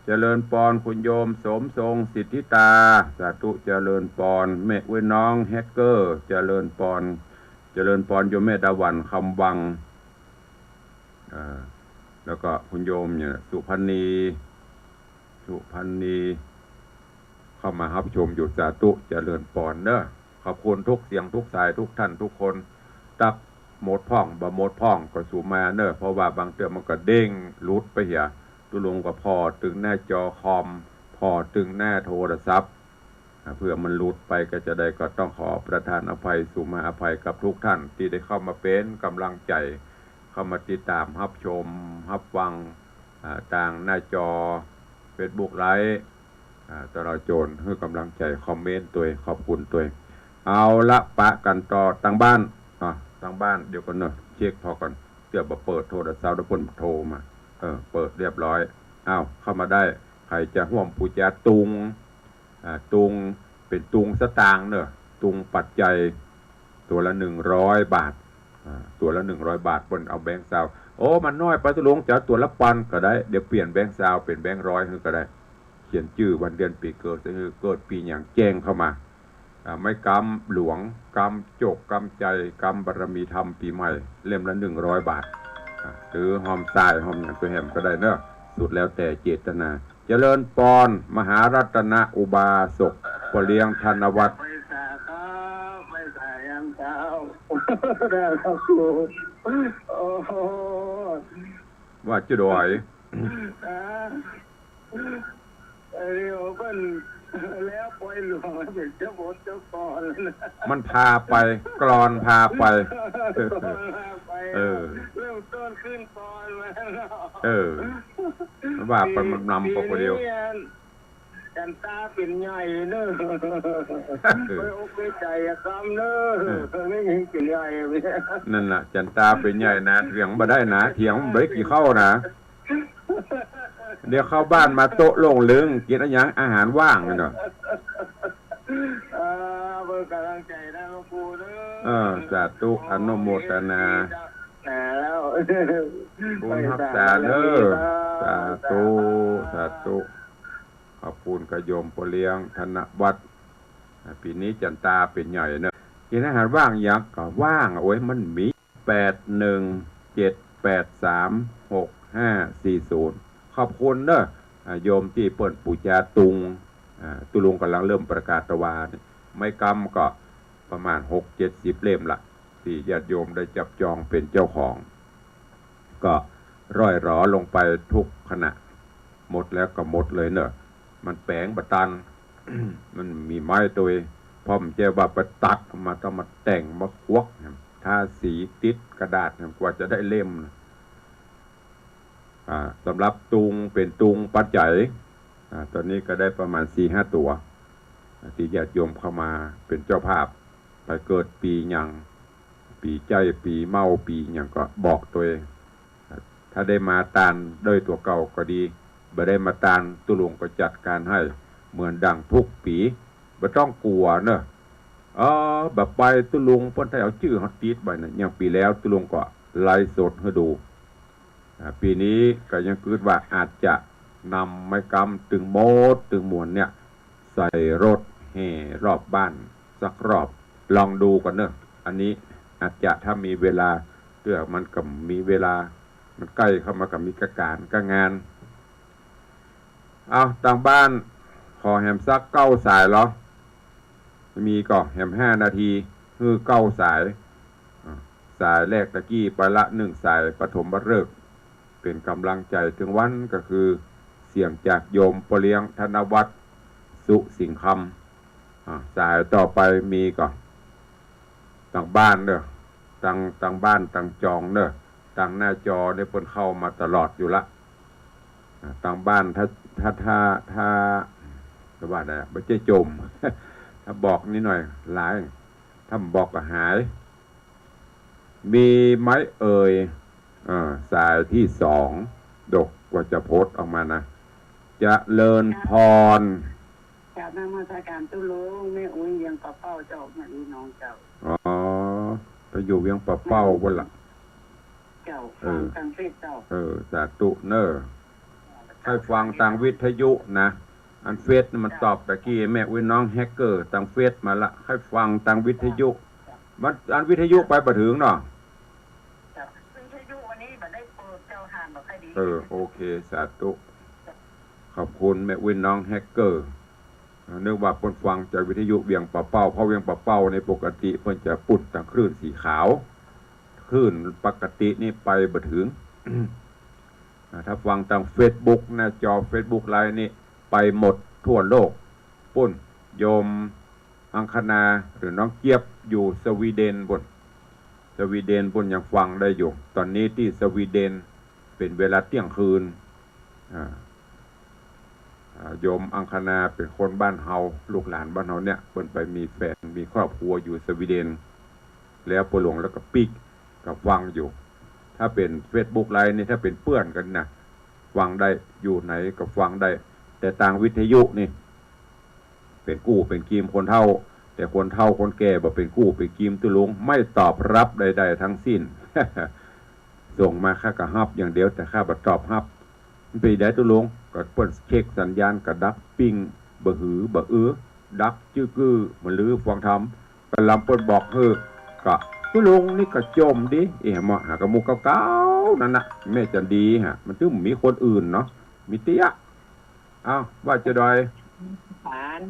เจริญปอน คุณโยมสมทรง สิทธิตา สาธุ เจริญปอน แม่อุ๊ยน้องแฮกเกอร์ เจริญปอน เจริญปอน โยมแม่ดาหวัน คำวัง อ่า แล้วก็คุณโยมเนี่ย สุพรรณี สุพรรณี เข้ามาฮับชมอยู่ สาธุ เจริญปอนเนอะ ขอบคุณทุกเสียงทุกสายทุกท่านทุกคน ตักหมดพ่องบ่หมดพ่องก็สู่มาเนอะ เพราะว่าบางเตื้อมันก็เด้งหลุดไปเหีย ตุ๊ลุงก็ผ่อตึงหน้าจอคอม ผ่อตึงหน้าโทรศัพท์ อ่า เผื่อมันหลุดไปก็จะได้ ก็ต้องขอประทานอภัย สู่มาอภัยกับทุกท่านตี้ได้เข้ามาเป๋นก๋ำลังใจ๋ เข้ามาติดต๋ามฮับชมฮับฟัง อ่า ตางหน้าจอเฟซบุ๊กไลฟ์ อ่า ตลอดจ๋นหื้อก๋ำลังใจ๋ คอมเมนต์ตวย ขอบคุณตวย เอาละ ปะกั๋นต่อตางบ้าน อ่า ตางบ้าน เดี๋ยวก่อนเนอะ เช็คผ่อก่อน เตื้อบ่เปิดโทรศัพท์แล้วเปิ้นโทรมา เออ เปิดเรียบร้อย อ้าว เข้ามาได้ ใผจะฮ่วมปู๋จาตุง อ่า ตุง เป๋นตุงสตางค์เน่อ ตุงปัจจัย ตั๋วละหนึ่งร้อยบาท อ่า ตั๋วละหนึ่งร้อยบาท เปิ้นเอาแบงค์ซาว โอ้ มันน้อยไป ตุ๊ลุง จะเอาตั๋วละปอนด์ก็ได้ เดี๋ยวเปลี่ยนแบงค์ซาวเป๋นแบงค์ร้อยหื้อก็ได้ เขียนจื้อวันเดือนปี๋เกิดหื้อ เกิดปี๋หยังแจ้งเข้ามา อ่า ไม้กำหลวง กำจก กำใจ๋ กำบารมีธรรมปี๋ใหม่ เล่มละหนึ่งร้อยบาท อ่า หรือฮอมทรายฮอมหยังตั๋วแหมก็ได้เน่อ สุดแล้วแต่เจตนา เจริญปอน มหารัตนอุบาสก ป้อเลี้ยงธนวัฒน์ ไปสาครับ ไปสายันเช้า ได้ครับครู โอ้โห ว่าจะดอย อ่า เดี๋ยวเปิ้นแล้วปล่อยหลวงเป๋นเจ้าบทเจ้ากลอน มันพาไป กลอนพาไป กลอนพาไป เออ เริ่มต้นขึ้นกลอนมาแล้ว เออ ว่าไปมันนำไปคนเดียว ปี๋นี้ จันตาเป๋นใหญ่เน่อ เออ ไปอกไปใจ๋อะกำเน่อ เออ ไม่ยิงเป๋นใหญ่ นั่นน่ะ จันตาเป๋นใหญ่นะ เถียงบ่ได้นะ เถียงบ่ได้กี่เข้านะ เดี๋ยวเข้าบ้านมาโต๊ะโล่งเลึง กิ๋นอะหยัง อาหารว่างเนาะ เออ เปิ้นก๋ำลังใจ๋นะหลวงปู่เน่อ เออ สาธุ อนุโมทนา แล้ว บุญฮักษาเน่อ สาธุ สาธุ ขอบคุณกะโยมป้อเลี้ยงธนวัฒน์ อ่า ปี๋นี้จันตาเป๋นใหญ่เน่อ กิ๋นอาหารว่างหยังก็ว่าง โอ้ย มันมี แปดหนึ่งเจ็ดแปดสามหกห้าสี่ศูนย์ ขอบคุณเน่อ อ่า โยมตี้เปิ้นปู๋จาตุง อ่า ตุ๊ลุงก๋ำลังเริ่มประกาศตะวา ไม้กำก็ประมาณหกเจ็ดสิบเล่มละ ตี้ญาติโยมได้จับจองเป๋นเจ้าของ ก็ร่อยหรอลงไปทุกขณะ หมดแล้วก็หมดเลยเน่อ มันแป๋งบ่ตัน มันมีไม้ตวย พ่อมแจ้ว่าไปตัดมา ต้องมาแต่ง มาขวัก ทาสีติดกระดาษ กว่าจะได้เล่ม อ่า สำหรับตุง เป๋นตุงปัจจัย อ่า ต๋อนนี้ก็ได้ประมาณสี่ห้าตั๋ว อ่า ตี้ญาติโยมเข้ามาเป๋นเจ้าภาพ ไปเกิดปี๋หยัง ปี๋ใจ้ปี๋เมาปี๋หยังก็บอกตวย ถ้าได้มาตานด้วยตั๋วเก่าก็ดี บ่ได้มาตานตุ๊ลุงก็จัดก๋านหื้อเหมือนดังทุกปี๋ บ่ต้องกั๋วเน่อ เออ บ่ไปตุ๊ลุงเปิ้นได้เอาจื้อเฮาติดไว้นะ อย่างปี๋แล้วตุ๊ลุงก็ไลฟ์สดหื้อดู อ่า ปี๋นี้ก็ยังกึ๊ดว่าอาจจะนำไม้กำตึงหมดตึงมวลเนี่ย ใส่รถแห่รอบบ้านสักรอบ ลองดูก่อนเน่อ อันนี้อาจจะถ้ามีเวลา เตื้อมันก็มีเวลา มันใก้เข้ามาก็มีกะก๋านกะงาน เอา ตางบ้าน ขอแหมสักเก้าสายเหรอ มีก่อ แหมห้านาที หื้อเก้าสาย อ่า สายแรกตะกี้ไปละหนึ่งสาย ปฐมฤกษ์ เป๋นก๋ำลังใจ๋เถิงวันก็คือ เสียงจากโยมป้อเลี้ยงธนวัฒน์ สุสิงห์คำ อ่า สายต่อไปมีก่อ ตางบ้านเน่อ ตาง ตางบ้านตางจองเน่อ ตางหน้าจอเนี่ยเปิ้นเข้ามาตลอดอยู่ละ อ่า ตางบ้านถ้า ถ้า ถ้า ถ้า จะว่าไงอะ บ่ใจ้จ่ม ถ้าบอกนิดหน่อย หลาย ถ้าบ่บอกก็หาย มีไหมเอ่ย เอ่อ สายที่สอง ดกกว่าจะโพสต์ออกมานะ เจริญพร กราบนมัสการตุ๊ลุง แม่อุ๊ยเวียงป่าเป้าเจ้า แม่อุ๊ยน้องเจ้า อ๋อ ไปอยู่เวียงป่าเป้าปู๊นละ เจ้า เออ ฟังตางเฟซเจ้า เออ สาธุเน่อ ใค่ฟังตางวิทยุนะ อันเฟซนี่มันตอบตะกี้ แม่อุ๊ยน้องแฮกเกอร์ ตางเฟซมาละ ใค่ฟังตางวิทยุ มัน อันวิทยุไปบ่เถิงเนาะ เจ้า วิทยุวันนี้บ่ได้เปิดเจ้า หาบ่ค่อยดี เออ โอเค สาธุ ขอบคุณแม่อุ๊ยน้องแฮกเกอร์ นึกว่าเปิ้นฟังจากวิทยุเวียงป่าเป้า เพราะเวียงป่าเป้าในปกติเปิ้นจะปู๊นตางคลื่นสีขาว คลื่นปกตินี่ไปบ่เถิง อ่า ถ้าฟังตางเฟซบุ๊ก หน้าจอเฟซบุ๊กไลฟ์นี่ไปหมดทั่วโลก ปู๊น โยมอังคณาหรือน้องเจี๊ยบอยู่สวีเดนปู๊น สวีเดนปู๊นยังฟังได้อยู่ ต๋อนนี้ตี้สวีเดนเป๋นเวลาเตี้ยงคืน อ่า อ่า โยมอังคณาเป๋นคนบ้านเฮา ลูกหลานบ้านเฮาเนี่ย เปิ้นไปมีแฟน มีครอบครัวอยู่สวีเดน แล้วป้อหลวงแล้วก็ปิ๊ก ก็ฟังอยู่ ถ้าเป๋นเฟซบุ๊กไลฟ์นี่ ถ้าเป๋นเปื้อนกั๋นนะ ฟังได้ อยู่ไหนก็ฟังได้ แต่ตางวิทยุนี่ เฟ ป๋นกู้เป๋นกีมคนเฒ่า แต่คนเฒ่าคนแก่บ่เป๋นกู้เป๋นกีม ตุ๊ลุง ไม่ตอบรับใดๆ ทั้งสิ้น ส่งมาข้าก็ฮับอย่างเดียว แต่ข้าบ่ตอบฮับ มันเป๋นใดตุ๊ลุง ก็เปิ้นเช็คสัญญาณกะดักปิ้ง บ่หือบ่อือ ดักจึ๊กกึ๊ก บ่หือฟังธรรม กะลำเปิ้นบอกหื้อ กะตุ๊ลุงนี่กะจ่มดี เอ๊ะ เหมาะหากะหมู่เก่าๆ นั่นน่ะ แม่จันดีฮะ มันตึงมีคนอื่นเนาะ มีเตี้ย เอ้า ว่าจะดอย ปาน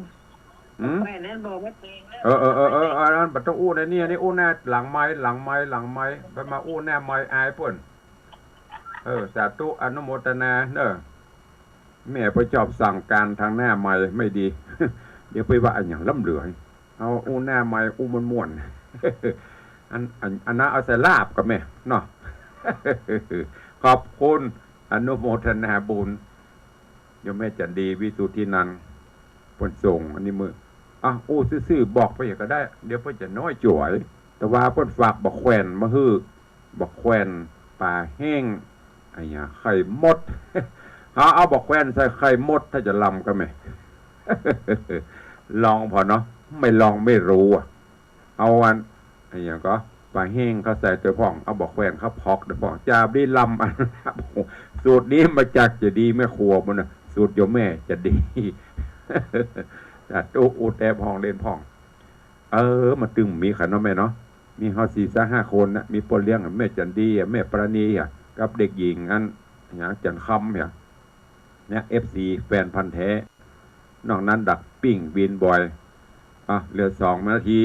หืม แม่นั้นบอกว่าเองแล้ว เออ เออ เออ เออ อันนั้นบ่ต้องอู้ในนี่ อันนี้อู้แน่หลังไมค์ หลังไมค์ หลังไมค์ ไปมาอู้แน่ไมค์อายเปิ้น เออ สาธุ อนุโมทนาเนอะ แม่ไปชอบสั่งการทางหน้าไมค์ไม่ดี เดี๋ยวไปว่าอะหยังล้ำเหลือ เอาอู้หน้าไมค์อู้ม่วนๆ อัน อัน อันนั้นเอาใส่ลาบกับแม่เนาะ ขอบคุณ อนุโมทนาบุญ โยมแม่จันดี วิสุทธินันท์ เปิ้นส่งอันนี้มา อ่ะ อู้ซื่อๆ บอกไปอย่างก็ได้ เดี๋ยวเปิ้นจะน้อยจ๋วย แต่ว่าเปิ้นฝากบ่าแขว่นมาหื้อ บ่าแขว่น ป๋าแห้ง อะหยัง ไข่มด เอา เอาบ่าแขว่นใส่ไข่มด ถ้าจะลำก็แม่ ลองผ่อเนาะ ไม่ลองไม่รู้อะ เอาอัน อะหยังก็ ป๋าแห้งเข้าใส่ตวยพ่อง เอาบ่าแขว่นเข้าพอกตวยพ่อง จาบดีลำอัน สูตรนี้มาจากเจดีย์แม่ครัวปุ้นนะ สูตรโยมแม่จันดี สาธุ อู้แต๊พ่องเล่นพ่อง เออ มันตึงมีขันเนาะแม่เนาะ มีเฮาสี่ซะห้าคนนะ มีป้อเลี้ยงอะ แม่จันดีอะ แม่ปราณีอะ กับเด็กหญิงอัน อะหยัง จันคำเนี่ย เนี่ย เอฟซี แฟนพันธุ์แท้ นอกนั้นดักปิ้งวินบ่อย อ่ะ เหลือสองนาที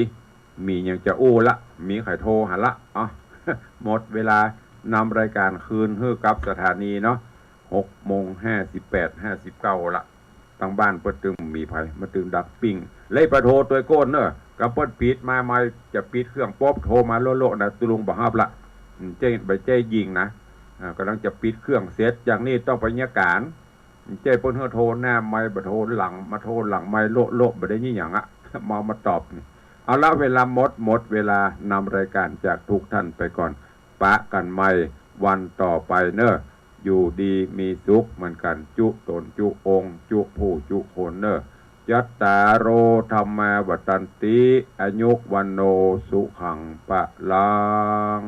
มีหยังจะอู้ละ มีใผโทรหาละ อ่ะ หมดเวลานำรายการคืนหื้อกับสถานีเนาะ หกโมงห้าสิบแปด ห้าสิบเก้าละ ตางบ้านเปิ้นตึงมีใผ มาตึงดักปิ้ง เลยไปโทรตวยโก้นเนอะ กำเปิ้นปิดมาใหม่ จะปิดเครื่องปุ๊บ โทรมาโละๆ นะ ตุ๊ลุงบ่ฮับละ อืม เจ๊ บ่ใจ้ยิงนะ อ่า กำลังจะปิดเครื่องเสร็จ อย่างนี้ต้องไปเยียะก๋าน เจ้าเปิ้นหื้อโทรหน้าไมค์ บ่โทรหลัง มาโทรหลังไมค์โละๆ บ่ได้ยินหยังอะ มา มาตอบนี่ เอาละ เวลาหมด หมดเวลานำรายการจากทุกท่านไปก่อน ปะกั๋นใหม่วันต่อไปเน่อ อยู่ดีมีสุขเหมือนกั๋น จุ๊ต๋นจุ๊องค์ จุ๊ผู้จุ๊คนเน่อ จัตตาโร ธัมมา วัฑฒันติ อายุ วัณโณ สุขัง พลัง